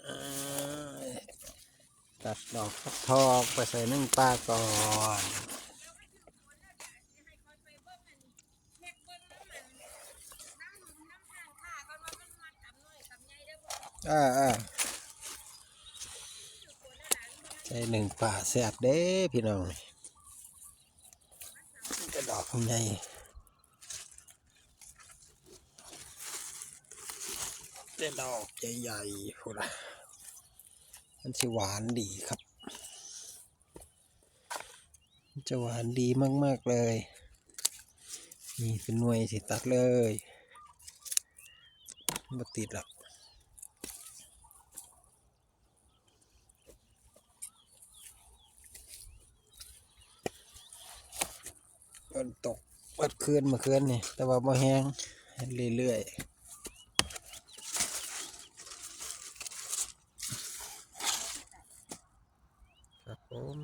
ເອີ ຕັດດອກຕັດທອກໄປໃສ່ໜຶ້ງປາກ່ອນ. ເອີໆ ໃສ່ໜຶ້ງປາແຊບເດ້ພີ່ນ້ອງ ນີ້ ແຕ່ດອກໃຫຍ່ ແຕ່ດອກໃຫຍ່ໆພຸ້ນລະ ມັນຊິຫວານດີຄັບ. ຈະຫວານດີມາກໆເລີຍ. ນີ້ເປັນໜ່ວຍຊິຕັດເລີຍ ບໍ່ຕິດດອກ. ຝົນຕົກເບິດຄືນເມື່ອຄືນນີ້ ແຕ່ວ່າບໍ່ແຮງ ເຮັດເລື້ອຍໆ ຄັບຜົມ.